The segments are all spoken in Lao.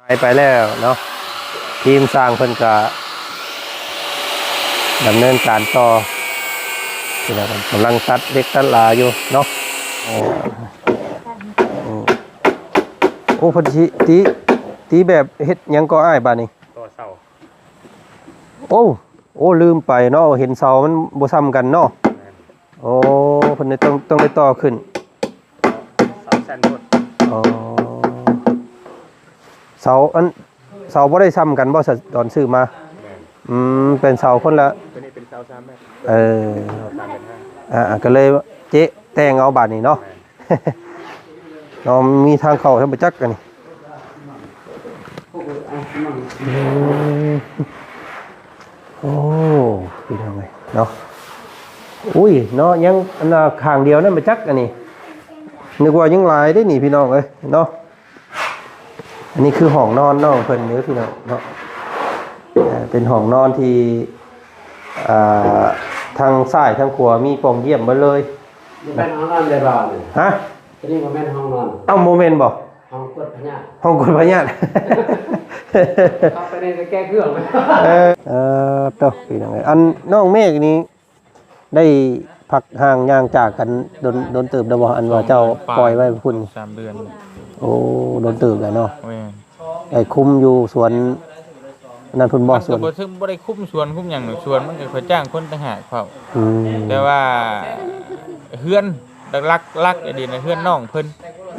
ຫາຍໄປແລ້ວເນາະ ທີມຊ່າງເພິ່ນກະດຳເນີນການຕໍ່ ພີ່ນ້ອງ ກຳລັງຕັດເຫຼັກຕັດຫຼາຢູ່ເນາະ ໂອ້ ໂອ້ ເພິ່ນຊິຕີ ຕີແບບເຮັດຫຍັງກໍອ້າຍບາດນີ້ ຕໍ່ເສົາ ໂອ້ ໂອ້ ລືມໄປເນາະ ເຫັນເສົາມັນບໍ່ຊ່ຳກັນເນາະ ແມ່ນ ໂອ້ ເພິ່ນໄດ້ຕ້ອງ ຕ້ອງໄດ້ຕໍ່ຂຶ້ນ ເສົາສັ້ນໂພດ ອໍ ເສົາອັນ ເສົາບໍ່ໄດ້ຊ່ຳກັນບໍ່ ຕອນຊື້ມາ ແມ່ນ ອືມ ເປັນເສົາຄົນລະ ຕົວນີ້ເປັນເສົາສາມແມັດ ເອີ ເສົາສາມແມັດຫ້າ ອ່າ ກໍເລີຍເຈະແຕ່ງເອົາບາດນີ້ເນາະ ແມ່ນ ເນາະ ມີທາງເຂົ້າທາງປະຈັກອັນນີ້ ອືມ ໂອ້ ພີ່ນ້ອງເອີຍເນາະ ອຸ້ຍເນາະ ຍັງອັນນ່າຂ້າງດຽວນັ້ນປະຈັກອັນນີ້ ນຶກວ່າຍັງຫຼາຍເດ້ນີ້ ພີ່ນ້ອງເອີຍເນາະ ອັນນີ້ຄືຫ້ອງນອນນ້ອງເພິ່ນເດີພີ່ນ້ອງເນາະ ເປັນຫ້ອງນອນທີ່ ອ່າ ທາງຊ້າຍທາງຂວາມີປ່ອງຢ້ຽມເບິດເລີຍ ບໍ່ແມ່ນຫ້ອງນອນໃດບ່າວນີ້ ຮະ ຕົວນີ້ບໍ່ແມ່ນຫ້ອງນອນ ເອົ້າ ບໍ່ແມ່ນບໍ່? ຫ້ອງກວດພະຍາດ ຫ້ອງກວດພະຍາດ ເຂົ້າໄປໃນແກ້ເຄື່ອງ ເອີ ເອີ ໂຕ ພີ່ນ້ອງເອີຍ ອັນນ້ອງເມກນີ້ ໄດ້ພັກຫ່າງຍ່າງຈາກກັນດົນ ດົນເຕີບແລ້ວບໍ່? ອັນວ່າເຈົ້າປ່ອຍໄວ້ພຸ້ນ ສອງເດືອນ ໂອ້ ດົນເຕີບແລ້ວເນາະ ແມ່ນ ໄດ້ຄຸມຢູ່ສວນນັ້ນພຸ້ນບໍ່? ມັນກໍບໍ່ເຊີງບໍ່ໄດ້ຄຸມສວນຄຸມຫຍັງດອກ ສວນມັນກໍຂ້ອຍຈ້າງຄົນຕ່າງຫາກເຝົ້າ ອືມ ແຕ່ວ່າເຮືອນຫຼັກ ຫຼັກ ຫຼັກອີ່ຫຼີນະ ເຮືອນນ້ອງເພິ່ນ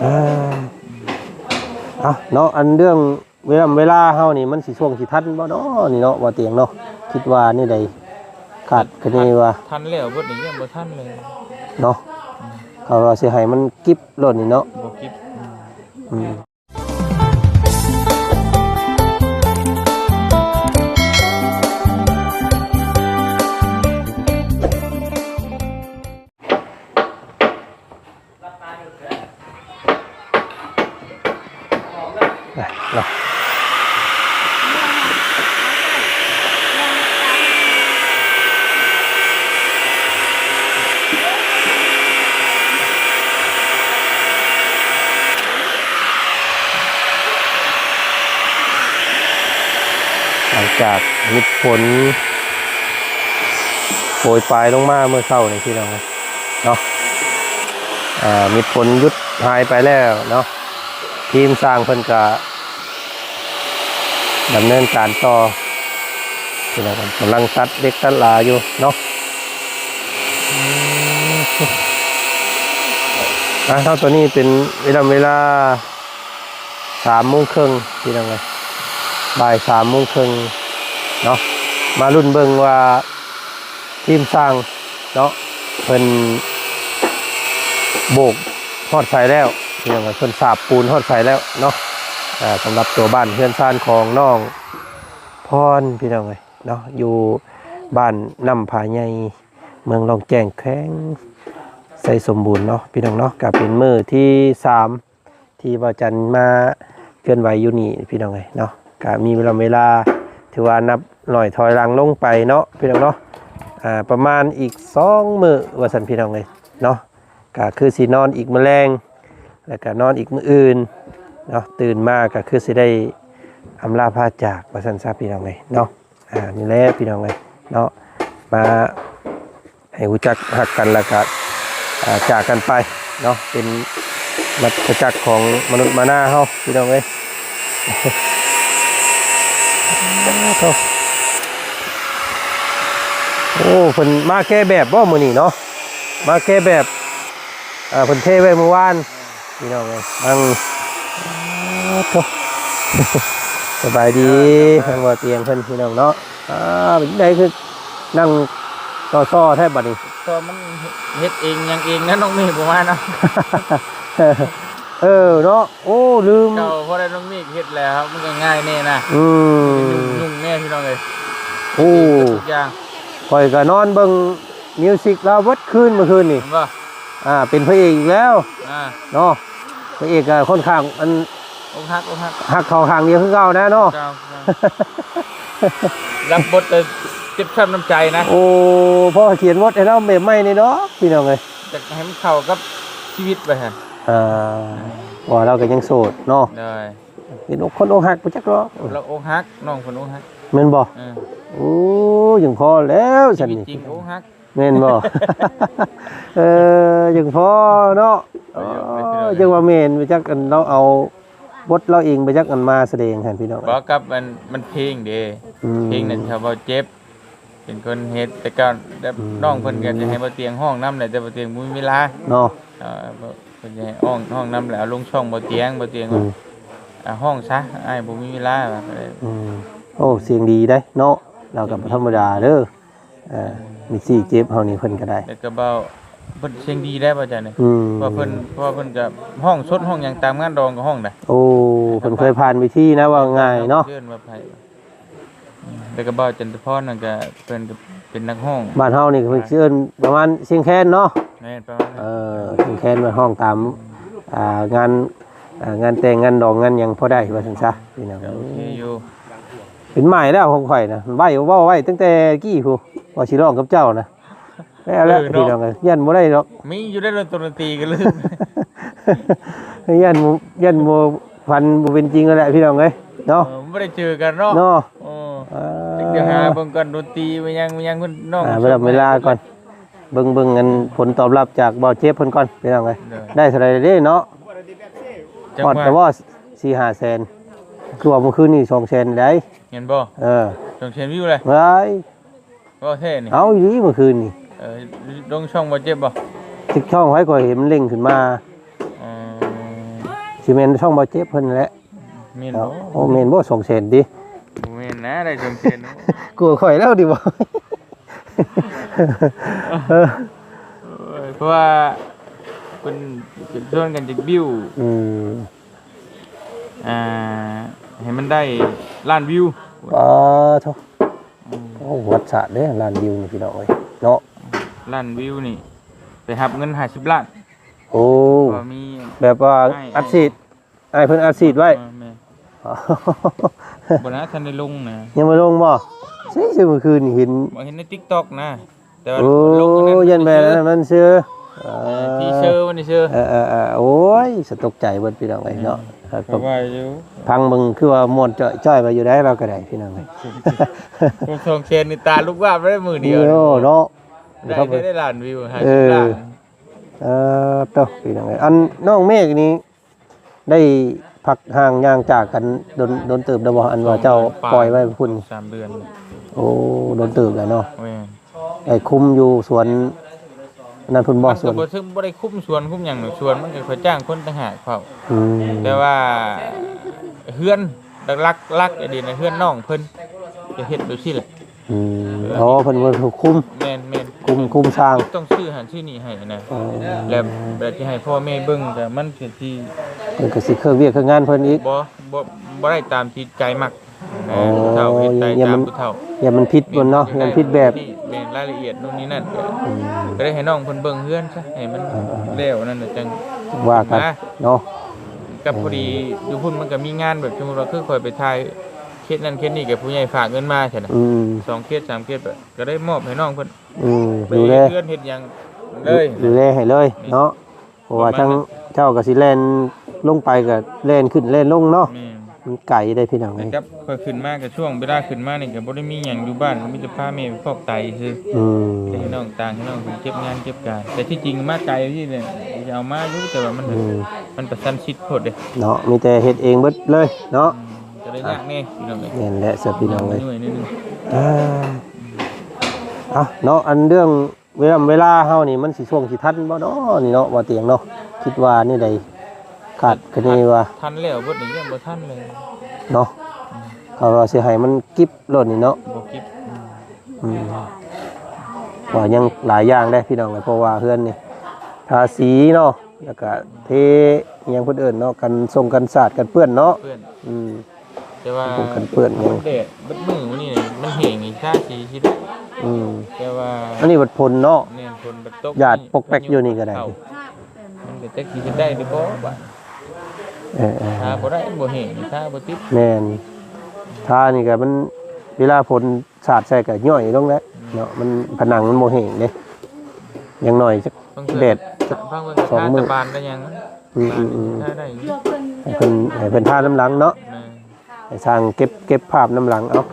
ເອີ ເອົາເນາະ ອັນເລື່ອງ ເວລາ ເວລາເຮົານີ້ມັນຊິຊ່ວງຊິທັນບໍ່ເນາະນີ້ເນາະ ບໍ່ຕຽງເນາະ ຄິດວ່າແນວໃດ ຄາດຄະເນວ່າ ທັນແລ້ວເບິດນີ້ ຍັງບໍ່ທັນເລີຍເນາະ ອືມ ເຂົາວ່າຊິໃຫ້ມັນກິບໂລດນີ້ເນາະ ບໍ່ກິບ ອືມ ອືມ ຫຼັງຈາກຢຸດຝົນ ໂປຍປາຍລົງມາເມື່ອເຊົ້ານີ້ພີ່ນ້ອງເນາະ ອ່າ ເມັດຝົນຢຸດຫາຍໄປແລ້ວເນາະ ທີມຊ່າງເພິ່ນກະດຳເນີນການຕໍ່ ພີ່ນ້ອງ ກຳລັງຕັດເຫຼັກຕັດຫຼາຢູ່ເນາະ ອ່າ ເນາະ ຕອນນີ້ເປັນເວລາ ເວລາ ສາມໂມງເຄິ່ງ ພີ່ນ້ອງເອີຍ ບ່າຍສາມໂມງເຄິ່ງເນາະ ມາລຸ້ນເບິ່ງວ່າທີມຊ່າງເນາະ ເພິ່ນໂບກຮອດໃສແລ້ວ ພີ່ນ້ອງເອີຍ ເພິ່ນສາບປູນຮອດໃສແລ້ວເນາະ ອ່າ ສຳລັບຕົວບ້ານເຮືອນຊານຂອງນ້ອງພອນ ພີ່ນ້ອງເອີຍເນາະ ຢູ່ບ້ານນ້ຳຜາໃຫຍ່ ເມືອງລ້ອງແຈ້ງ ແຂວງໄຊສົມບູນເນາະ ພີ່ນ້ອງເນາະ ກະເປັນມື້ທີສາມ ທີ່ບ່າວຈັນມາເຄື່ອນໄຫວຢູ່ນີ້ພີ່ນ້ອງເອີຍເນາະ ກະມີເວລາ ເວລາຖືວ່ານັບໜ້ອຍຖອຍຫຼັງລົງໄປເນາະ ພີ່ນ້ອງເນາະ ອ່າ ປະມານອີກສອງມື້ວ່າຊັ້ນ ພີ່ນ້ອງເອີຍເນາະ ກະຄືຊິນອນອີກມື້ແລງ ແລ້ວກະນອນອີກມື້ອື່ນເນາະ ຕື່ນມາກະຄືຊິໄດ້ອຳລາພາຈາກວ່າຊັ້ນຊະ ພີ່ນ້ອງເອີຍເນາະ ອ່າ ນີ້ແຫຼະ ພີ່ນ້ອງເອີຍເນາະ ມາ ໃຫ້ຮູ້ຈັກຮັກກັນ ແລ້ວກະ ອ່າ ຈາກກັນໄປເນາະ ເປັນວັດຈັກຂອງມະນຸດມານາເຮົາ ພີ່ນ້ອງເອີຍ ໂອ້ ເພິ່ນມາແກ້ແບບບໍ່ມື້ນີ້ເນາະ ມາແກ້ແບບ ອ່າ ເພິ່ນເທໄວ້ມື້ວານ ພີ່ນ້ອງເອີຍ ນັ່ງ ໂອ້ໂທ ສະບາຍດີ ເອີ ທາງບໍ່ຕຽງເພິ່ນ ພີ່ນ້ອງເນາະ ອ່າ ເປັນໃດຄືນັ່ງຕໍ່ຊໍແທ້ບັດນີ້ ຊໍມັນເຮັດເອງຫຍັງເອງນະ ນ້ອງເມກບໍ່ມານຳ ເອີ ເນາະ ໂອ້ ລືມ ເຈົ້າ ພໍໄດ້ນ້ອງເມກເຮັດແລ້ວ ມັນກໍງ່າຍແດ່ນະ ອືມ ຫຍຸ້ງແດ່ ພີ່ນ້ອງເອີຍ ໂອ້ ເຮັດທຸກຢ່າງ ຂ້ອຍກໍນອນເບິ່ງ ມິວສິກລາວເບິດຄືນມື້ຄືນນີ້ ເຫັນບໍ່ ອ່າ ເປັນພະເອກອີກແລ້ວ ອ່າ ເນາະ ພະເອກກໍຄ່ອນຂ້າງອັນ ອົກຫັກ ອົກຫັກ ຮັກເຂົາຂ້າງດຽວຄືເກົ່ານະເນາະ ເຈົ້າ ເຈົ້າ ລັບບົດແຕ່ເຈັບຊ້ຳນ້ຳໃຈນະ ໂອ້ ພໍຂຽນບົດໃຫ້ລາວແບບໃໝ່ນີ້ດອກ ພີ່ນ້ອງເອີຍ ຢາກໃຫ້ມັນເຂົ້າກັບຊີວິດໄປຫັ້ນ ອ່າ ເພາະວ່າລາວກໍຍັງໂສດເນາະ ໂດຍ ເປັນອົກຄົນອົກຫັກບໍ່ຈັກເນາະ. ລາວອົກຫັກ ນ້ອງເພິ່ນອົກຫັກ. ແມ່ນບໍ່? ເອີ ໂອ້ ຍັງພໍແລ້ວຊັ້ນນີ້. ຊີວິດຈິງອົກຫັກ. ແມ່ນບໍ່? ເອີ ຍັງພໍເນາະ. ເອີ ຈັ່ງວ່າແມ່ນໄປຈັກ ອັນລາວເອົາບົດລາວເອງໄປຈັກ ອັນມາສະແດງຫັ້ນ ພີ່ນ້ອງ. ບໍ່ ກັບມັນ ມັນເພງເດ້. ອືມ ເພງນັ້ນເຂົາເວົ້າເຈັບ ເປັນຄົນເຮັດ ແຕ່ກໍແບບ ອືມ ນ້ອງເພິ່ນກໍຈະໃຫ້ບ່າວຕຽງຮ້ອງນຳແຫຼະ ແຕ່ບ່າວຕຽງບໍ່ມີເວລາເນາະ. ເອີ ເພິ່ນຈະໃຫ້ຮ້ອງ ຮ້ອງນຳແຫຼະ ເອົາລົງຊ່ອງບ່າວຕຽງ ບ່າວຕຽງ ອືມ ອ່າ ຮ້ອງຊະ ອ້າຍບໍ່ມີເວລາວ່າ. ອືມ ໂອ້ ສຽງດີເດ້ເນາະ ລາວກໍບໍ່ທຳມະດາເດີ. ເອີ ມີສີ່ເຈັບເຮົານີ້ເພິ່ນກໍໄດ້ ແລ້ວກໍເວົ້າ ເພິ່ນສຽງດີໄດ້ບໍ່ຈັກນີ້. ອືມ ເພາະເພິ່ນ ເພາະວ່າເພິ່ນກໍຮ້ອງສົດຮ້ອງຫຍັງຕາມງານດອງກໍຮ້ອງໄດ້. ໂອ້ ເພິ່ນເຄີຍຜ່ານເວທີນະ ເວົ້າງ່າຍເນາະ. ເອີ້ນວ່າໃຜ ແລ້ວກໍເວົ້າ ຈັນທະພອນນັ້ນກໍເພິ່ນກໍເປັນນັກຮ້ອງ. ບ້ານເຮົານີ້ເພິ່ນຊິເອີ້ນປະມານສຽງແຄນເນາະ. ແມ່ນ ປະມານນັ້ນ. ເອີ ສຽງແຄນ ມາຮ້ອງຕາມ ອ່າ ງານ ອ່າ ງານແຕ່ງງານດອງງານຫຍັງພໍໄດ້ວ່າຊັ້ນຊະ ພີ່ນ້ອງ. ໂອເຄຢູ່. ເປັນໝາຍແລ້ວຂອງຂ້ອຍນະ ໄວ້ ເວົ້າໄວ້ຕັ້ງແຕ່ກີ້ພຸ້ນ ວ່າຊິຮ້ອງກັບເຈົ້ານະ. ແລ້ວແຫຼະ ເອີເນາະ ພີ່ນ້ອງເອີຍ ຢ້ານບໍ່ໄດ້ດອກ. ມີຢູ່ໃນດົນຕີກໍລືມ ຢ້ານ ຢ້ານບໍ່ຝັນບໍ່ເປັນຈິງແລ້ວແຫຼະ ພີ່ນ້ອງເອີຍເນາະ. ເອີ ບໍ່ໄດ້ເຈີກັນເນາະ ເນາະ. ເອີ ເອີ ຈັກຈະຫາເບິ່ງກ່ອນ ດົນຕີແມ່ນຫຍັງ ແມ່ນຫຍັງເພິ່ນ ນ້ອງ ຫາເວລາ ເວລາກ່ອນ ເບິ່ງ ເບິ່ງອັນ ອືມ ຜົນຕອບຮັບຈາກບ່າວເຈັບເພິ່ນກ່ອນ ພີ່ນ້ອງເອີຍ. ໂດຍ ໄດ້ເທົ່າໃດເດ້ເນາະ? ຈັກ ຮອດແລ້ວບໍ່? ສີ່ຫ້າແສນ ຄືວ່າມື້ຄືນນີ້ສອງແສນໄດ໋. ແມ່ນບໍ່? ເອີ ສອງແສນວິວເລີຍ ຫວາຍ. ເວົ້າແທ້ນີ້ ເອົາອີ່ຫຼີມື້ຄືນນີ້. ເອີ ລົງຊ່ອງບໍ່ເຈັບບໍ່? ຊິຊ່ອງໃຜ ຂ້ອຍເຫັນມັນເລັ່ງຂຶ້ນມາ. ເອີ ຊິແມ່ນຊ່ອງບໍ່ເຈັບເພິ່ນແຫຼະ. ແມ່ນບໍ່? ໂອ້ ແມ່ນບໍ່ ສອງແສນຕິ? ບໍ່ແມ່ນນະ ໄດ້ສອງແສນ ກົວຂ້ອຍແລ້ວຕິບໍ່? ເອີ ເພາະວ່າເພິ່ນ ເພິ່ນຊວນກັນຈະບິວ ອືມ ອ່າ ໃຫ້ມັນໄດ້ລ້ານວິວ. ປາໂທ ອືມ ໂອ້ ວັດສະເດ້ ລ້ານວິວນີ້ ພີ່ນ້ອງເອີຍເນາະ. ລ້ານວິວນີ້ ໄປຮັບເງິນຫ້າສິບລ້ານ. ໂອ້ ເພາະວ່າມີ ແບບວ່າ ອ້າຍ ອັດສີດ ອ້າຍເພິ່ນອັດສີດໄວ້. ເອີ ແມ່ນ ບໍ່ນະ ທັນໄດ້ລົງນະ. ຍັງບໍ່ລົງບໍ່? ຊິ ຊິມື້ຄືນນີ້ເຫັນ ບໍ່ ເຫັນໃນຕິກຕັອກນະ. ແຕ່ວ່າ ໂອ້ ລົງອັນນັ້ນ ຢ້ານແມ່ນອັນນັ້ນມັນຊື່ ເອີ ເອີ ທີເຊີມັນຊື່. ເອີໆໆ ໂອ້ຍ ສະຕົກໃຈເບິດ ພີ່ນ້ອງເອີຍເນາະ. ອືມ ເອີ ກໍວ່າຢູ່ ຟັງເບິ່ງຄືວ່າມ່ວນຈ້ອຍໆ ວ່າຢູ່ໃດ ລາວກໍໄດ້ ພີ່ນ້ອງເອີຍ. ໂອ້ ສອງແສນນີ້ຕາລຸກວາບໄດ້ມື້ດຽວ ໂອ້ ເນາະ ໄດ້ ໄດ້ລ້ານວິວ ຫ້າສິບລ້ານ. ເອີ ໂຕ ພີ່ນ້ອງເອີຍ ອັນນ້ອງເມກນີ້ ໄດ້ພັກຫ່າງຢ່າງຈາກກັນດົນ ດົນເຕີບແລ້ວບໍ່? ອັນວ່າເຈົ້າປ່ອຍໄວ້ພຸ້ນ ສອງເດືອນ ສາມເດືອນ. ໂອ້ ດົນເຕີບແລ້ວເນາະ. ແມ່ນ ໄດ້ຄຸມຢູ່ສວນນັ້ນພຸ້ນບໍ່? ມັນກໍບໍ່ເຊີງ ສວນ ບໍ່ໄດ້ຄຸມສວນຄຸມຫຍັງດອກ ສວນມັນກໍຂ້ອຍຈ້າງຄົນຕ່າງຫາກເຝົ້າ. ອືມ ແຕ່ວ່າເຮືອນຫຼັກໆ ຫຼັກອີ່ຫຼີນະ ເຮືອນນ້ອງເພິ່ນຈະເຮັດແບບຊີ້ແຫຼະ. ອືມ ເອີ ອໍ ເພິ່ນເປັນຜູ້ຄຸມ. ແມ່ນໆ ຄຸມ ຄຸມສ້າງ ຕ້ອງຊື້ຫັ້ນຊື້ນີ້ໃຫ້ນະ. ອໍ ແລ້ວແບບຊິໃຫ້ພໍ່ແມ່ເບິ່ງ ກໍມັນກໍຊິ ເພິ່ນກໍຊິເຄື່ອງວຽກເຄື່ອງງານເພິ່ນອີກ. ບໍ່ ບໍ່ ບໍ່ໄດ້ຕາມທີ່ໃຈມັກນະ. ອໍ ຜູ້ເຖົ້າເຮັດໄດ້ ຢ້ານມັນ ຕາມຜູ້ເຖົ້າ ຢ້ານມັນຜິດເພິ່ນເນາະ ຢ້ານຜິດແບບ. ແມ່ນ ລາຍລະອຽດໂນ່ນນີ້ນັ້ນ. ອືມ ກໍໄດ້ໃຫ້ນ້ອງເພິ່ນເບິ່ງເຮືອນຊະ ໃຫ້ມັນ ເອີໆໆ ແລ້ວນັ້ນນະ ຈັ່ງວ່າກັນເນາະ. ກັບພໍດີ ເອີ ຢູ່ພຸ້ນມັນກໍມີງານ ແບບສົມມຸດວ່າ ຄືຂ້ອຍໄປຖ່າຍເຂດນັ້ນເຂດນີ້ ກໍຜູ້ໃຫຍ່ຝາກເງິນມາຊັ້ນນະ. ອືມ ສອງເຂດສາມເຂດ ກໍໄດ້ມອບໃຫ້ນ້ອງເພິ່ນ. ອືມ ໄປ ດູແລ ເຮັດເຮືອນເຮັດຫຍັງເລີຍ. ດູແລໃຫ້ເລີຍເນາະ. ເພາະວ່າທາງເຈົ້າກໍຊິແລ່ນລົງໄປ ກໍແລ່ນຂຶ້ນແລ່ນລົງເນາະ. ແມ່ນ ມັນໄກເດ້ພີ່ນ້ອງເອີຍ. ແຕ່ກັບຂ້ອຍຂຶ້ນມາ ກໍຊ່ວງເວລາຂຶ້ນມານີ້ ກໍບໍ່ໄດ້ມີຫຍັງຢູ່ບ້ານ ກໍມີແຕ່ພາແມ່ໄປຟອກໄຕຊື່. ອືມ ແຕ່ໃຫ້ນ້ອງຕ່າງ ໃຫ້ນ້ອງເພິ່ນເກັບງານເກັບການ. ແຕ່ທີ່ຈິງມາໄກຢູ່ນີ້ແຫຼະ ຈະເອົາມາຢູ່ ແຕ່ວ່າມັນ ອືມ ມັນປະຊັນຊິດໂພດເດ້ເນາະ. ມີແຕ່ເຮັດເອງເບິດເລີຍເນາະ. ອືມ ກໍໄດ້ຍາກແດ່ພີ່ນ້ອງເອີຍ. ແມ່ນແຫຼະຊະພີ່ນ້ອງເອີຍ. ເອີ ເອົາເນາະ ອັນເລື່ອງ ເວລາ ເວລາເຮົານີ້ມັນຊິຊ່ວງຊິທັນບໍ່ເນາະນີ້ເນາະ ວ່າຕຽງເນາະ? ຄິດວ່າແນວໃດ? ຄາດຄະເນວ່າ ທັນແລ້ວເບິດນີ້ ຍັງບໍ່ທັນເລີຍເນາະ. ອືມ ເຂົາວ່າຊິໃຫ້ມັນກິບໂລດນີ້ເນາະ. ບໍ່ກິບ. ອືມ ອືມ ວ່າຍັງຫຼາຍຢ່າງເດ້ພີ່ນ້ອງເອີຍ ເພາະວ່າເຮືອນນີ້ ທາສີເນາະ ແລ້ວກະເທ ອີ່ຫຍັງເພິ່ນເອີ້ນເນາະ ກັນສົງກັນສາດກັນເປື້ອນເນາະ. ເປື້ອນ. ອືມ ແຕ່ວ່າ ປ້ອງກັນເປື້ອນຫຍັງ ແດດເບິດມື້ມື້ນີ້ມັນແຫ້ງນີ້ ຊາສີຊິໄດ້. ອືມ ແຕ່ວ່າ ອັນນີ້ບັດຝົນເນາະ. ແມ່ນ ຝົນບັດຕົກ ຢາດປົກແປັກຢູ່ນີ້ກໍໄດ້. ມັນກໍຈັກຊິເຮັດໄດ້ຫຼືບໍ່ບາດ. ເອີໆ ທາບໍ່ໄດ້ ບໍ່ແຫ້ງ ທາບໍ່ຕິດ. ແມ່ນ ທານີ້ກໍມັນ ເວລາຝົນສາດໃສ່ກໍຍ່ອຍລົງແລ້ວເນາະ. ມັນ ຜະໜັງມັນບໍ່ແຫ້ງເດ້ ຢ່າງໜ້ອຍຈັກແດດ ສອງມື້ ບານກໍຍັງ ອືມໆໆ ໃຫ້ເພິ່ນ ໃຫ້ເພິ່ນທານຳຫຼັງເນາະ. ແມ່ນ ໃຫ້ຊ່າງເກັບ ເກັບພາບນຳຫຼັງເອົາ.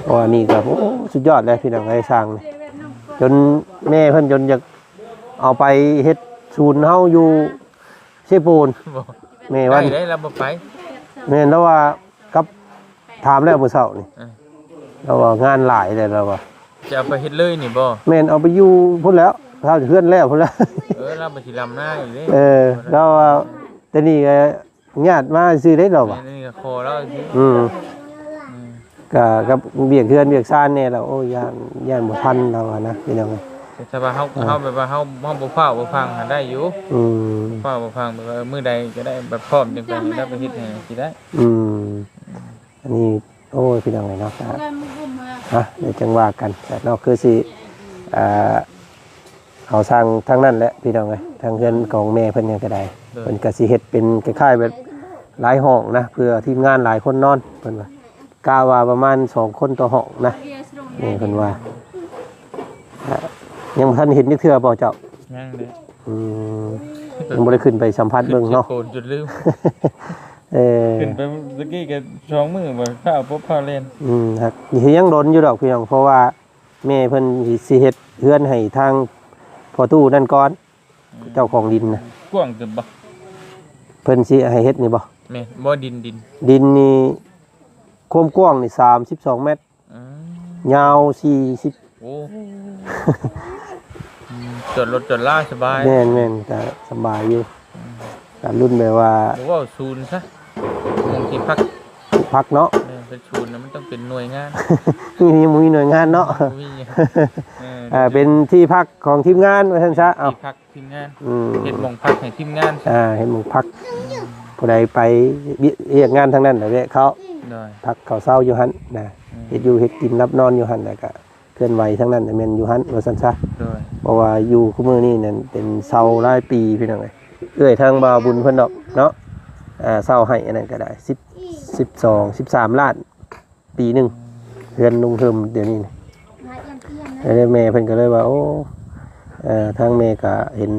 ເພາະວ່ານີ້ກໍ ໂອ້ ສຸດຍອດເລີຍພີ່ນ້ອງເອີຍ ຊ່າງນີ້ ຈົນແມ່ເພິ່ນຈົນຢາກເອົາໄປເຮັດສູນເຮົາຢູ່ເຊໂປນ. ບໍ່ ແມ່ວ່າ ໄດ້ ໄດ້ ລາວບໍ່ໄປ. ແມ່ນ ລາວວ່າກັບ ຖາມແລ້ວມື້ເຊົ້ານີ້ ເອີ ລາວວ່າງານຫຼາຍແລ້ວ ລາວວ່າ. ຈະເອົາໄປເຮັດເລີຍນີ້ບໍ່? ແມ່ນ ເອົາໄປຢູ່ພຸ້ນແລ້ວ ເຮົາເຮືອນແລ້ວພຸ້ນແລ້ວ. ເອີ ລາວໄປຊິລຳນາອີກເດ້. ເອີ ລາວວ່າ ແຕ່ນີ້ກໍຍາດມາຊື່ເດ້ ລາວວ່າ. ແມ່ນ ນີ້ກໍຂໍລາວຊື່. ອືມ ອືມ ກໍກັບວຽກເຮືອນວຽກຊານແດ່ ລາວ ໂອ້ ຢ້ານ ຢ້ານບໍ່ທັນ ລາວວ່ານະ ພີ່ນ້ອງເອີຍ. ແຕ່ວ່າເຮົາ ເອີ ເຮົາແບບວ່າເຮົາ ເຮົາບໍ່ຟ້າວບໍ່ຟັ່ງຫັ້ນໄດ້ຢູ່. ອືມ ຟ້າວບໍ່ຟັ່ງ ແບບວ່າ ເອີ ມື້ໃດກໍໄດ້ ແບບພ້ອມຈັ່ງໃດ ລາວໄປເຮັດໃຫ້ຊິໄດ້. ອືມ ອັນນີ້ ໂອ້ຍ ພີ່ນ້ອງເອີຍເນາະ ກໍ ອ່ະ ດຽວຈັ່ງວ່າກັນເນາະ ຄືຊິ ອ່າ ເອົາຊ່າງທາງນັ້ນແຫຼະ ພີ່ນ້ອງເອີຍ ທາງເຮືອນຂອງແມ່ເພິ່ນຫຍັງກໍໄດ້. ໂດຍ ເພິ່ນກໍຊິເຮັດເປັນຄ້າຍໆແບບຫຼາຍຫ້ອງນະ ເພື່ອທີມງານຫຼາຍຄົນນອນ ເພິ່ນວ່າ ກະວ່າປະມານສອງຄົນຕໍ່ຫ້ອງນະ ແມ່ເພິ່ນວ່າ. ອ່າ ຍັງບໍ່ທັນເຫັນຈັກເທື່ອບໍ່ເຈົ້າ? ຍັງເດ້. ອືມ ຍັງບໍ່ໄດ້ຂຶ້ນໄປສຳຜັດເບິ່ງເນາະ ໂກນຈົນລືມ. ເອີ ຂຶ້ນໄປຕະກີ້ກໍສອງມື້ບໍ່ ຟ້າວປົບຟ້າວແລ່ນ. ອືມ ຮັກ ຍັງດົນຢູ່ດອກພີ່ນ້ອງ ເພາະວ່າແມ່ເພິ່ນຊິເຮັດເຮືອນໃຫ້ທາງພໍ່ຕູ້ນັ້ນກ່ອນ. ອືມ ເຈົ້າຂອງດິນນະ. ກວ້າງເຕີບບໍ່? ເພິ່ນຊິໃຫ້ເຮັດນີ້ບໍ່? ແມ່ນ ບໍ່ ດິນ ດິນ ດິນນີ້ ຄວາມກວ້າງນີ້ສາມສິບສອງແມັດ. ອືມ ຍາວສີ່ສິບ. ໂອ້ ອືມ ຈອດລົດຈອດລາສະບາຍ. ແມ່ນໆ ກໍສະບາຍຢູ່. ອືມ ກໍລຸ້ນແບບວ່າ ບໍ່ເວົ້າສູນຊະ ໝ່ອງທີ່ພັກ ທີ່ພັກເນາະ. ແມ່ນ ເປັນສູນນະ ມັນຕ້ອງເປັນໜ່ວຍງານ. ມີ ມີໜ່ວຍງານເນາະ. ບໍ່ມີ. ເອີ ອ່າ ເປັນທີ່ພັກຂອງທີມງານວ່າຊັ້ນຊະ. ເອົາ ທີ່ພັກ ທີມງານ. ອືມ ເຮັດໝ່ອງພັກໃຫ້ທີມງານ. ອ່າ ເຮັດໝ່ອງພັກ. ອືມ ຜູ້ໃດໄປວຽກງານທາງນັ້ນ ແວະເຂົ້າ. ໂດຍ ພັກເຂົ້າເຊົາຢູ່ຫັ້ນນະ. ອືມ ເຮັດຢູ່ເຮັດກິນ ຫຼັບນອນຢູ່ຫັ້ນ ແລ້ວກະເຄື່ອນໄຫວທາງນັ້ນ ແມ່ນຢູ່ຫັ້ນວ່າຊັ້ນຊະ. ໂດຍ ເພາະວ່າຢູ່ຄູ່ມື້ນີ້ນັ້ນເປັນເຊົາຫຼາຍປີ ພີ່ນ້ອງເອີຍ. ເອື້ອຍທາງບ່າວບຸນເພິ່ນດອກເນາະ ອ່າ ເຊົ່າໃຫ້ອັນນັ້ນກໍໄດ້ ສິບ ສິບສອງ ສິບສາມລ້ານ ປີໜຶ່ງ. ເຮືອນລຸງເຮີມດຽວນີ້ນະ ແລ້ວແມ່ເພິ່ນກໍເລີຍວ່າ ໂອ້ ເອີ ທາງແມ່ກໍເຫັນ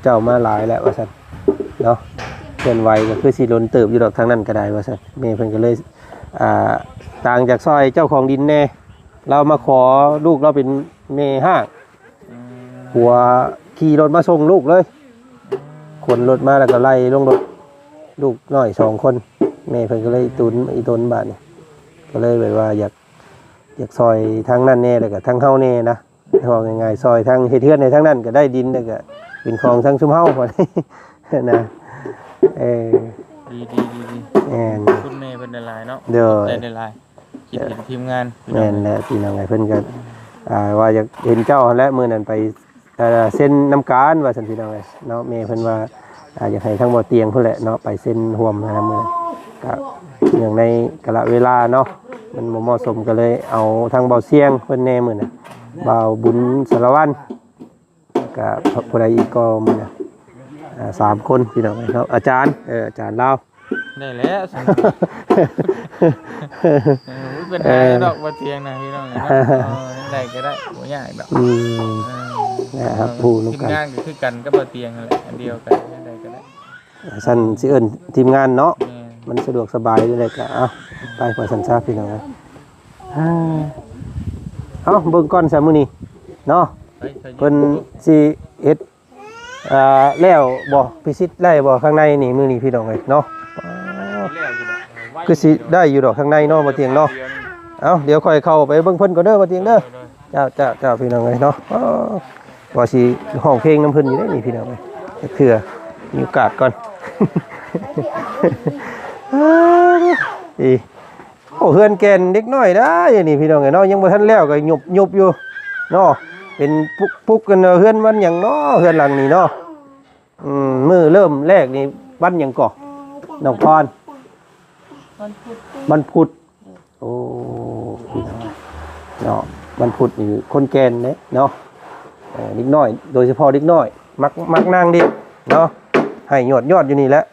ເຈົ້າມາຫຼາຍແລ້ວວ່າຊັ້ນເນາະ ເຄື່ອນໄຫວກໍຄືຊິດົນເຕີບຢູ່ດອກທາງນັ້ນກໍໄດ້ວ່າຊັ້ນ. ແມ່ເພິ່ນກໍເລີຍ ອ່າ ຕ່າງຈາກຊ່ອຍເຈົ້າຂອງດິນແດ່ ລາວມາຂໍລູກລາວເປັນແມ່ຮ້າງ. ອືມ ຜົວຂີ່ລົດມາສົ່ງລູກເລີຍ ອືມ ຂົນລົດມາແລ້ວກໍໄລ່ລົງລົດ ລູກນ້ອຍສອງຄົນ. ແມ່ເພິ່ນກໍເລີຍອີ່ຕຸນ ອີ່ຕົນບາດນີ້ ກໍເລີຍແບບວ່າຢາກ ຢາກຊ່ອຍທາງນັ້ນແດ່ ແລ້ວກໍທາງເຮົາແດ່ນະ. ເວົ້າງ່າຍໆ ຊ່ອຍທາງເຮັດເຮືອນໃຫ້ທາງນັ້ນກໍໄດ້ດິນ ແລ້ວກໍເປັນຂອງທາງຊຸມເຮົາ ນະ. ເອີ ດີໆໆໆ ແມ່ນ ຂອບຄຸນແມ່ເພິ່ນຫຼາຍໆເນາະ. ໂດຍ ຂອບໃຈຫຼາຍໆ ຄິດເຫັນທີມງານ. ແມ່ນແຫຼະ ພີ່ນ້ອງເອີຍ ເພິ່ນກໍ ອ່າ ວ່າຢາກເຫັນເຈົ້າຫັ້ນແຫຼະ ມື້ນັ້ນໄປ ເອີ ເຊັນນຳກັນວ່າຊັ້ນ ພີ່ນ້ອງເອີຍເນາະ. ແມ່ເພິ່ນວ່າ ອ່າ ຢາກໃຫ້ທາງບໍ່ຕຽງພຸ້ນແຫຼະເນາະ ໄປເຊັນຮ່ວມນຳ. ມື້ນັ້ນກະເນື່ອງໃນກາລະເວລາເນາະ ມັນບໍ່ເໝາະສົມ ກໍເລີຍເອົາທາງເບົາຊຽງເພິ່ນແດ່ມື້ນັ້ນ ບ່າວບຸນສາລະວັນ ກະຜູ້ໃດອີກກໍມື້ນັ້ນ ອ່າ ສາມຄົນ ພີ່ນ້ອງເອີຍເນາະ. ອາຈານ ເອີ ອາຈານລາວ ໄດ້ແລ້ວຊັ້ນ. ເອີ ບໍ່ເປັນຫຍັງດອກ ເອີ ບໍ່ຕຽງນະ ພີ່ນ້ອງເອີຍເນາະ. ເອີ ໄດ້ກໍໄດ້ ບໍ່ຍາກດອກ. ອືມ ເອີ ນະ ຮັບຮູ້ນຳກັນ ທີມງານກໍຄືກັນກັບບໍ່ຕຽງຫັ້ນແຫຼະ ອັນດຽວກັນ ໄດ້ກໍໄດ້. ຊັ້ນຊິເອີ້ນທີມງານເນາະ. ແມ່ນ ມັນສະດວກສະບາຍແລ້ວກໍ ເອົາ ໄປວ່າຊັ້ນຊະ ພີ່ນ້ອງເອີຍ. ອ່າ ເອົາ ເບິ່ງກ່ອນຊະມື້ນີ້ເນາະ ເພິ່ນຊິເຮັດ ອ່າ ແລ້ວບໍ່ ພິຊິດໄດ້ບໍ່ຂ້າງໃນນີ້ ມື້ນີ້ ພີ່ນ້ອງເອີຍເນາະ. ຄືຊິໄດ້ຢູ່ດອກຂ້າງໃນເນາະ ບໍ່ຕຽງເນາະ. ເອົາ ດຽວຂ້ອຍເຂົ້າໄປເບິ່ງເພິ່ນກ່ອນເດີ ບໍ່ຕຽງເດີ. ໂດຍໆ ເຈົ້າ ເຈົ້າ ເຈົ້າ ພີ່ນ້ອງເອີຍເນາະ. ເອີ ວ່າຊິຮ້ອງເພງນຳເພິ່ນຢູ່ເດ້ນີ້ ພີ່ນ້ອງເອີຍ ຈັກເທື່ອ ມີໂອກາດກ່ອນ. ອີ ໂອ້ ເຮືອນແກ່ນເດັກນ້ອຍໄດ໋ນີ້ ພີ່ນ້ອງເອີຍເນາະ ຍັງບໍ່ທັນແລ້ວກໍຍຸບໆຢູ່ເນາະ. ເປັນປຸກໆກັນເນາະ ເຮືອນວັນຫຍັງເນາະ ເຮືອນຫຼັງນີ້ເນາະ. ອືມ ມື້ເລີ່ມແລກນີ້ວັນຫຍັງເກາະ ນ້ອງພອນ? ວັນພຸດ ວັນພຸດ. ໂອ້ ພີ່ນ້ອງເນາະ ວັນພຸດນີ້ຄົນແກ່ນເດ້ເນາະ. ເອີ ເດັກນ້ອຍ ໂດຍສະເພາະເດັກນ້ອຍ ມັກ ມັກນາງເດັກເນາະ ໃຫ້ຍອດໆຢູ່ນີ້ແຫຼະ.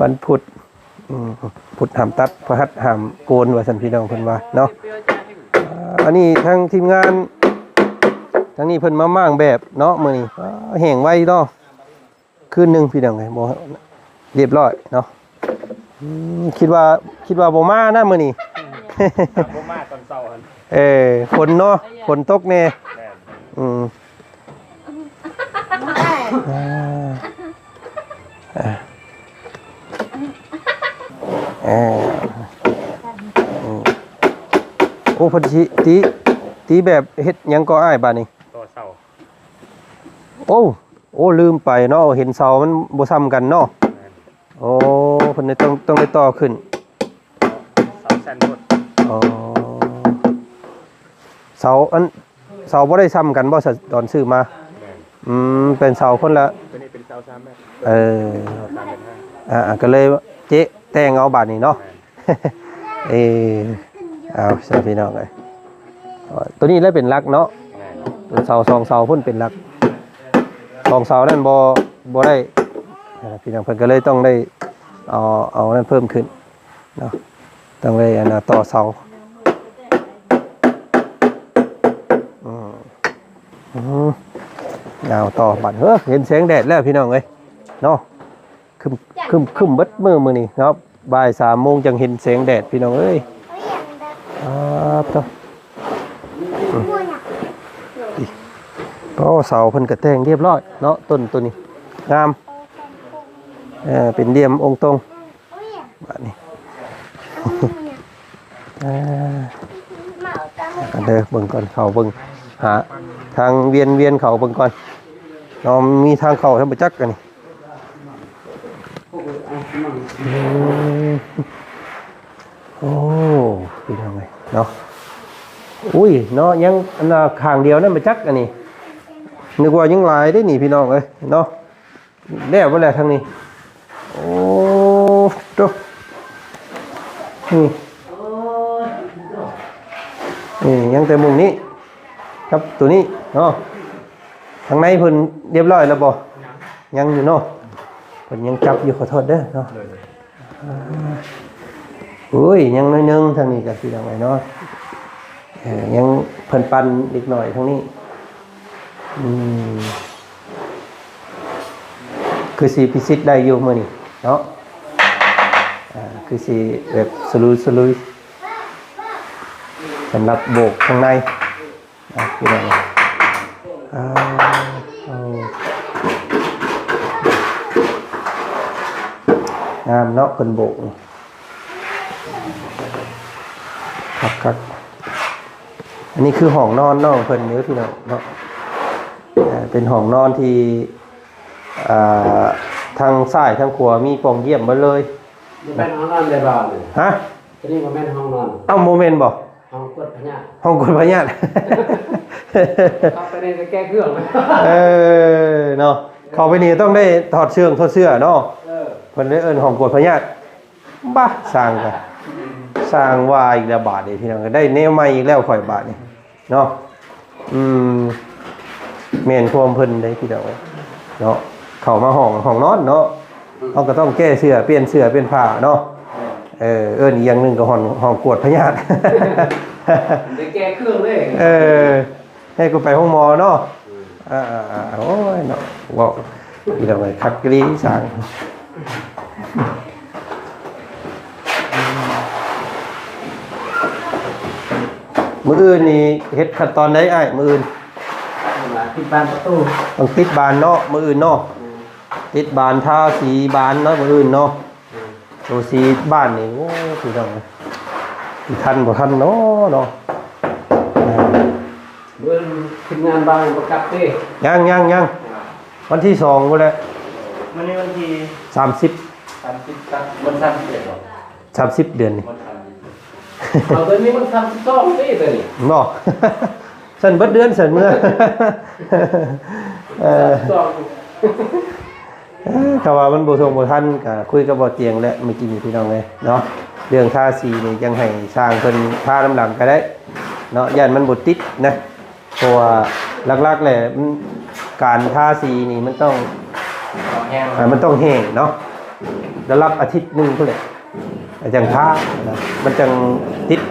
ວັນພຸດ ອືມ ພຸດຫ້າມຕັດ ພະຫັດຫ້າມໂກນ ວ່າຊັ້ນ ພີ່ນ້ອງເພິ່ນວ່າເນາະ. ອ່າ ອັນນີ້ທາງທີມງານ ທາງນີ້ເພິ່ນມາມ້າງແບບເນາະ ມື້ນີ້. ອ່າ ແຫ້ງໄວເນາະ ຄືນໜຶ່ງ ພີ່ນ້ອງເອີຍ ບໍ່ ຮຽບຮ້ອຍເນາະ. ມ ຄິດວ່າ ຄິດວ່າບໍ່ມານະມື້ນີ້ ບໍ່ມາຕອນເຊົ້າຫັ້ນ ເອີ ຝົນເນາະ ຝົນຕົກແດ່ ແມ່ນ ອືມ ອ່າ ອ່າ ເອີ ອືມ ໂອ້ ເພິ່ນຊິຕີ ຕີແບບເຮັດຫຍັງກໍອ້າຍບາດນີ້? ຕໍ່ເສົາ ໂອ້ ໂອ້ ລືມໄປເນາະ ເຫັນເສົາມັນບໍ່ຊ່ຳກັນເນາະ ແມ່ນ ໂອ້ ເພິ່ນໄດ້ຕ້ອງ ຕ້ອງໄດ້ຕໍ່ຂຶ້ນ ເສົາຊັ້ນໂພດ ອໍ ເສົາອັນ ເສົາບໍ່ໄດ້ຊ່ຳກັນບໍ່ ຕອນຊື້ມາ? ແມ່ນ ອືມ ເປັນເສົາຄົນລະ ຕົວນີ້ເປັນເສົາສາມແມັດ ເອີ ສາມແມັດຫ້າ ອ່າ ກໍເລີຍເຈະແຕ່ງເອົາບາດນີ້ເນາະ ແມ່ນ ເອີ ເອົາຊະພີ່ນ້ອງເອີຍ ຕົວນີ້ແຫຼະເປັນຫຼັກເນາະ ແມ່ນ ຕົວເສົາສອງເສົາພຸ້ນເປັນຫຼັກ ສອງເສົານັ້ນບໍ່ ບໍ່ໄດ້ ພີ່ນ້ອງ ເພິ່ນກໍເລີຍຕ້ອງໄດ້ເອົາ ເອົານັ້ນເພີ່ມຂຶ້ນເນາະ ຕ້ອງໄດ້ອັນນ່າຕໍ່ເສົາ ອືມ ອືມ ເອົາຕໍ່ບັດ ເອີ ເຫັນແສງແດດແລ້ວພີ່ນ້ອງເອີຍເນາະ ຄຶ້ມ ຄຶ້ມ ຄຶ້ມເບິດມື້ມື້ນີ້ເນາະ ບ່າຍສາມໂມງຈັ່ງເຫັນແສງແດດພີ່ນ້ອງເອີຍ ອາ ໂທ້ ອືມ ໂອ້ ເສົາເພິ່ນກໍແຕ່ງຮຽບຮ້ອຍເນາະ ຕົ້ນໂຕນີ້ງາມ ເອີ ເປັນຫຼ່ຽມອົງຕົງ ບາດນີ້ ອ່າ ກັນເດີ ເບິ່ງກ່ອນ ເຂົ້າເບິ່ງ ຫາທາງວຽນ ວຽນເຂົ້າເບິ່ງກ່ອນເນາະ ມີທາງເຂົ້າທາງບໍ່ຈັກອັນນີ້ ອືມ ໂອ້ ພີ່ນ້ອງເອີຍເນາະ ອຸ້ຍເນາະ ຍັງອັນນ່າຂ້າງດຽວນັ້ນບໍ່ຈັກອັນນີ້ ນຶກວ່າຍັງຫຼາຍເດ້ນີ້ ພີ່ນ້ອງເອີຍເນາະ. ແລ້ວບໍ່ແລ້ວທາງນີ້ ໂອ້ ໂຕ ນີ້ ນີ້ຍັງແຕ່ມຸມນີ້ກັບໂຕນີ້ເນາະ ທາງໃນເພິ່ນຮຽບຮ້ອຍແລ້ວບໍ່? ຍັງຢູ່ເນາະ ເພິ່ນຍັງຈັບຢູ່ ຂໍໂທດເດີເນາະ ໂອ້ຍ ຍັງໜ້ອຍໜຶ່ງ ທາງນີ້ກໍຊິເອົາໄວ້ເນາະ ເອີ ຍັງເພິ່ນປັ່ນເລັກນ້ອຍທາງນີ້ ອືມ ຄືຊິພິຊິດໄດ້ຢູ່ມື້ນີ້ເນາະ ອ່າ ຄືຊິແບບສະລຸຍໆ ສຳລັບໂບກຂ້າງໃນ ອ່າ ພີ່ນ້ອງ ອ່າ ໂອ້ ງາມເນາະ ເພິ່ນໂບກນີ້ ຄັກໆ ອັນນີ້ຄືຫ້ອງນອນນ້ອງເພິ່ນເດີພີ່ນ້ອງເນາະ ເປັນຫ້ອງນອນທີ່ ອ່າ ທາງຊ້າຍທາງຂວາມີປ່ອງຢ້ຽມເບິດເລີຍ ບໍ່ແມ່ນຫ້ອງນອນໃດບ່າວນີ້ ຮະ? ຕົວນີ້ບໍ່ແມ່ນຫ້ອງນອນ ເອົ້າ ບໍ່ແມ່ນບໍ່? ຫ້ອງກວດພະຍາດ ຫ້ອງກວດພະຍາດ ເຂົ້າໄປໃນແກ້ເຄື່ອງ ເອີ ເນາະ ເຂົ້າໄປນີ້ຕ້ອງໄດ້ຖອດເຊື່ອງຖອດເສື້ອເນາະ ເອີ ເພິ່ນເລີຍເອີ້ນຫ້ອງກວດພະຍາດ ບາ ສ້າງກະ ສ້າງວ່າອີກແລ້ວບາດນີ້ ພີ່ນ້ອງ ໄດ້ແນວໃໝ່ອີກແລ້ວຂ້ອຍບາດນີ້ເນາະ ອືມ ແມ່ນຄວາມເພິ່ນເດ້ພີ່ນ້ອງເນາະ ເຂົ້າມາຫ້ອງ ຫ້ອງນອນເນາະ ເຮົາກໍຕ້ອງແກ້ເສື້ອ ປ່ຽນເສື້ອ ປ່ຽນຜ້າເນາະ ເອີ ເອີ້ນອີກຢ່າງໜຶ່ງກໍຫ້ອງ ຫ້ອງກວດພະຍາດ ໄດ້ແກ້ເຄື່ອງເດ້ ເອີ ໃຫ້ກູໄປໂຮງໝໍເນາະ ອືມ ອ່າໆໆ ໂອ້ຍເນາະ ເວົ້າ ພີ່ນ້ອງເອີຍ ຄັກອີ່ຫຼີຊ່າງ ມື້ອື່ນນີ້ເຮັດຂັ້ນຕອນໃດອ້າຍ? ມື້ອື່ນ ຕິດບານປະຕູ ຕ້ອງຕິດບານເນາະ ມື້ອື່ນເນາະ ອືມ ຕິດບານ ທາສີບານເນາະ ມື້ອື່ນເນາະ ອືມ ໂຕສີບ້ານນີ້ ໂອ້ ພີ່ນ້ອງເອີຍ ຊິທັນບໍ່ທັນເນາະ ເນາະ ມື້ອື່ນທີມງານບ່າວຍັງບໍ່ກັບຕິ? ຍັງ ຍັງ ຍັງ ວັນທີສອງພຸ້ນແຫຼະ ມື້ນີ້ວັນທີສາມສິບ ສາມສິບ ກັບວັນທີສາມສິບເອັດບໍ່? ສາມສິບເດືອນນີ້ ເອົາ ເດືອນນີ້ມັນສາມສິບສອງເດ້ ເດືອນນີ້ ບໍ່? ຊັ້ນເບິດເດືອນຊັ້ນເມືອ ເອີ ສາມສິບສອງ ເອີ ຖ້າວ່າມັນບໍ່ສົ່ງບໍ່ທັນ ກໍຄຸຍກັບບໍ່ຕຽງແຫຼະ ເມື່ອກີ້ນີ້ ພີ່ນ້ອງເອີຍເນາະ ເລື່ອງທາສີນີ້ ຍັງໃຫ້ຊ່າງເພິ່ນທານຳຫຼັງກໍໄດ້ເນາະ ຢ້ານມັນບໍ່ຕິດນະ. ເພາະວ່າຫຼັກໆແຫຼະ ມັນ ການທາສີນີ້ມັນຕ້ອງ ຕ້ອງແຫ້ງ ອ່າ ມັນຕ້ອງແຫ້ງເນາະ ລະດັບອາທິດໜຶ່ງພຸ້ນແຫຼະ ຈັ່ງທານະ ມັນຈັ່ງຕິດ.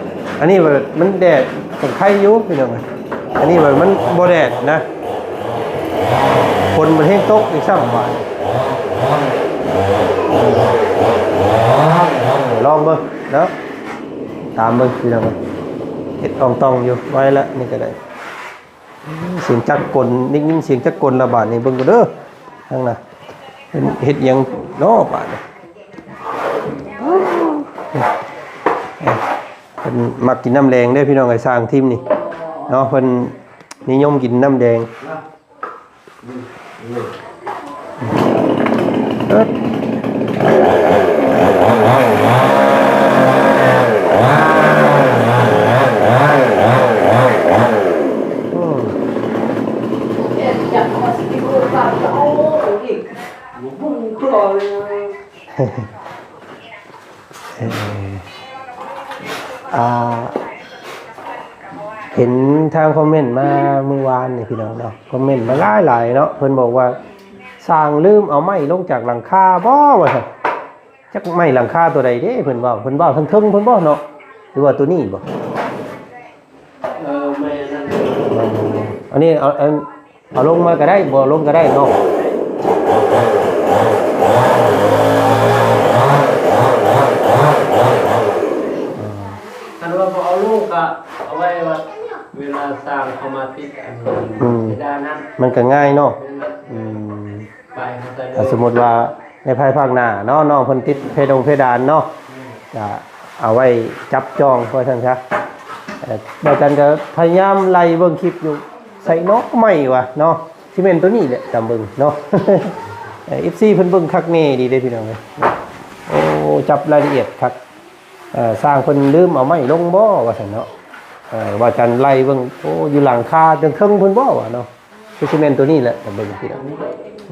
ອັນນີ້ມັນແດດກໍໄຄຢູ່ ພີ່ນ້ອງ ອັນນີ້ມັນບໍ່ແດດນະ ຝົນມັນແຮງຕົກອີກຊ້ຳບາດ. ເບິ່ງເນາະ ຕາມເບິ່ງພີ່ນ້ອງເອີຍ ເຮັດອ່ອງຕ່ອງຢູ່ ໄວ້ລະນີ້ກໍໄດ້. ສຽງຈັກກົນ ໄດ້ຍິນສຽງຈັກກົນລະບາດນີ້ ເບິ່ງກ່ອນເດີ ທາງນັ້ນເພິ່ນເຮັດຫຍັງເນາະບາດນີ້. ເພິ່ນມັກກິນນ້ຳແດງເດ້ພີ່ນ້ອງເອີຍ ຊ່າງທີມນີ້ເນາະ ເພິ່ນນິຍົມກິນນ້ຳແດງ. ເອີ ເອີ ອ່າ ເຫັນທາງຄອມເມັນມາມື້ວານນີ້ພີ່ນ້ອງເນາະ ຄອມເມັນມາຫຼາຍໆເນາະ ເພິ່ນບອກວ່າ ຊ່າງລືມເອົາໄມ້ລົງຈາກຫຼັງຄາບໍ່ ວ່າຊັ້ນ. ຈັກໄມ້ຫຼັງຄາຕົວໃດເດ້ ເພິ່ນເວົ້າ ເພິ່ນເວົ້າເທິງໆເພິ່ນບໍ່ເນາະ ຫຼືວ່າຕົວນີ້ບໍ່? ເອີ ໄມ້ອັນນັ້ນ ອັນນີ້ເອົາ ອັນ ເອົາລົງມາກໍໄດ້ ບໍ່ລົງກໍໄດ້ເນາະ. ຄັນວ່າບໍ່ເອົາລົງກໍເອົາໄວ້ວ່າ ເວລາຊ່າງເຂົ້າມາຕິດອັນ ອືມ ເພດານນັ້ນ ມັນກໍງ່າຍເນາະ. ແມ່ນລະ ອືມ ໄປເຂົ້າໃຈເລີຍ. ສົມມຸດວ່າໃນພາຍພາກໜ້າເນາະ ນ້ອງເພິ່ນຕິດເພດົງເພດານເນາະ ອືມ ກະເອົາໄວ້ຈັບຈອງວ່າຊັ້ນຊະ. ເອີ ບ່າວຈັນກໍພະຍາຍາມໄລ່ເບິ່ງຄລິບຢູ່ ໃສ່ເນາະ ໄມ້ວ່າເນາະ ຊິແມ່ນໂຕນີ້ແຫຼະ ຕາມເບິ່ງເນາະ. ເອີ ເອັຟຊີເພິ່ນເບິ່ງຄັກແນ່ດີເດ້ພີ່ນ້ອງເອີຍ ໂອ້ ຈັບລາຍລະອຽດຄັກ. ເອີ ຊ່າງເພິ່ນລືມເອົາໄມ້ລົງບໍ່ ວ່າຊັ້ນເນາະ. ເອີ ບ່າວຈັນໄລ່ເບິ່ງ ໂອ້ ຢູ່ຫຼັງຄາເທິງໆເພິ່ນບໍ່ ວ່າເນາະ. ຄືຊິແມ່ນໂຕນີ້ແຫຼະ ຕາມເບິ່ງພີ່ນ້ອງ.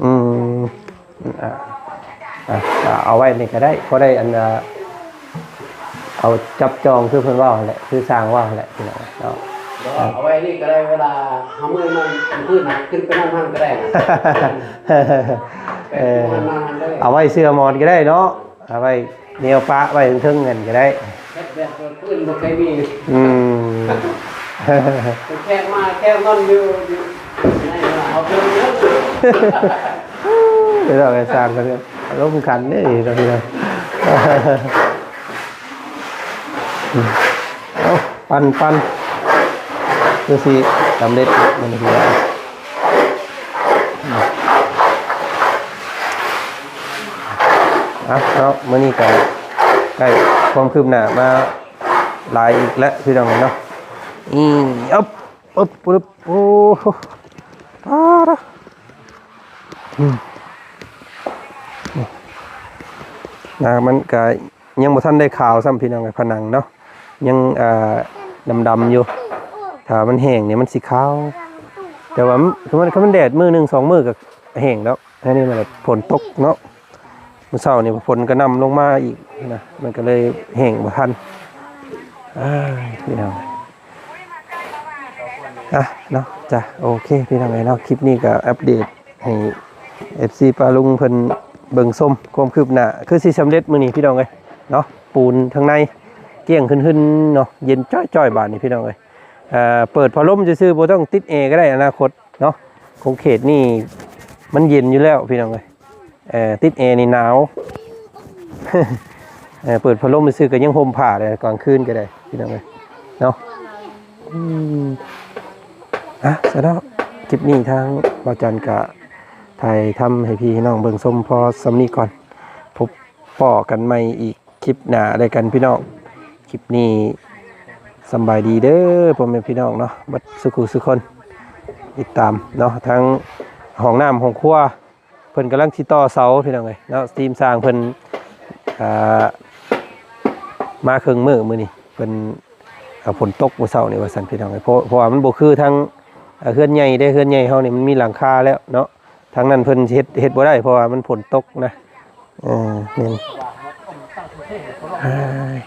ອືມ ອ່າ ອ່າ ເອົາໄວ້ນີ້ກໍໄດ້ ພໍໄດ້ອັນ ອ່າ ເອົາຈັບຈອງຄືເພິ່ນເວົ້າຫັ້ນແຫຼະ ຄືຊ່າງເວົ້າຫັ້ນແຫຼະພີ່ນ້ອງເນາະ. ບໍ່ ເອົາໄວ້ນີ້ກໍໄດ້ ເວລາເຮົາເມື່ອຍນອນຄືນຂຶ້ນໄປນອນຫັ້ນກໍໄດ້ ເອີ ເອົາໄວ້ເສື່ອໝອນກໍໄດ້ເນາະ ເອົາໄວ້ແນວປະໄວ້ເທິງໆນັ້ນກໍໄດ້ ເຮັດແບບເພິ່ນບໍ່ເຄີຍມີ. ອືມ ແຂກມາແຂກນອນຢູ່ ຢູ່ໃນເຮົາເພິ່ນເດີ ເດີ ໄປສ້າງກັນ ອາລົມຂັນເດ້ ເນາະ ພີ່ນ້ອງ. ເອົາ ປັ່ນໆ ຄືຊິສຳເລັດມື້ນີ້ພີ່ນ້ອງ. ອ່ະເນາະ ມື້ນີ້ກໍໄດ້ຄວາມຄືບໜ້າມາຫຼາຍອີກແລ້ວພີ່ນ້ອງເນາະ. ນີ້ ອຶບ ອຶບ ອຶບ ໂອ້ ປາດ ອືມ ນີ້ ໜ້າມັນກໍ ຍັງບໍ່ທັນໄດ້ຂາວຊ້ຳພີ່ນ້ອງເອີຍ ຜະໜັງເນາະ ຍັງ ອ່າ ດຳໆຢູ່ ຖ້າມັນແຫ້ງນີ້ມັນຊິຂາວ ແຕ່ວ່າມັນ ຄັນມັນ ຄັນມັນແດດມື້ໜຶ່ງສອງມື້ກໍແຫ້ງແລ້ວ. ອັນນີ້ມັນຝົນຕົກເນາະ ມື້ເຊົ້ານີ້ຝົນກະໜ່ຳລົງມາອີກນະ ມັນກໍເລີຍແຫ້ງບໍ່ທັນ. ອ້າຍ ພີ່ນ້ອງ ອ່ະເນາະ ຈ້ະ ໂອເຄ ພີ່ນ້ອງເອີຍເນາະ ຄລິບນີ້ກໍອັບເດດ ໃຫ້ເອັຟຊີປ້າລຸງເພິ່ນເບິ່ງຊົມຄວາມຄືບໜ້າ ຄືຊິສຳເລັດມື້ນີ້ພີ່ນ້ອງເອີຍເນາະ. ປູນທາງໃນກ້ຽງຂຶ້ນໆເນາະ ເຢັນຈ້ອຍໆບາດນີ້ພີ່ນ້ອງເອີຍ. ເອີ ເປີດພັດລົມຊື່ໆ ບໍ່ຕ້ອງຕິດແອກໍໄດ້ອະນາຄົດເນາະ. ຂົງເຂດນີ້ມັນເຢັນຢູ່ແລ້ວພີ່ນ້ອງເອີຍ. ເອີ ຕິດແອນີ້ໜາວ ເອີ ເປີດພັດລົມຊື່ໆ ກໍຍັງຫົ່ມຜ້າໄດ້ ກາງຄືນກໍໄດ້ພີ່ນ້ອງເອີຍເນາະ. ອືມ ອ່ະ ຊະເນາະ ຄລິບນີ້ທາງບ່າວຈັນກະຖ່າຍທຳໃຫ້ພີ່ໃຫ້ນ້ອງເບິ່ງຊົມພໍສ່ຳນີ້ກ່ອນ ພົບພໍ້ກັນໃໝ່ອີກຄລິບໜ້າແລ້ວກັນພີ່ນ້ອງ. ຄລິບນີ້ສຳບາຍດີເດີພໍ່ແມ່ພີ່ນ້ອງເນາະ ເບິດສູ່ຜູ້ສູ່ຄົນ ຕິດຕາມເນາະ. ທັງຫ້ອງນ້ຳຫ້ອງຄົວ ເພິ່ນກຳລັງຊິຕໍ່ເສົາພີ່ນ້ອງເອີຍເນາະ. ທີມຊ່າງເພິ່ນ ອ່າ ມາເຄິ່ງມື້ມື້ນີ້ ເພິ່ນ ອ່າ ຝົນຕົກມື້ເຊົ້ານີ້ວ່າຊັ້ນພີ່ນ້ອງເອີຍ. ເພາະ ເພາະວ່າມັນບໍ່ຄືທາງ ອ່າ ເຮືອນໃຫຍ່ເດ້ ເຮືອນໃຫຍ່ເຮົານີ້ມັນມີຫຼັງຄາແລ້ວເນາະ. ທາງນັ້ນເພິ່ນເຮັດ ເຮັດບໍ່ໄດ້ ເພາະວ່າມັນຝົນຕົກນະ. ເອີ ແມ່ນ ອ້າຍ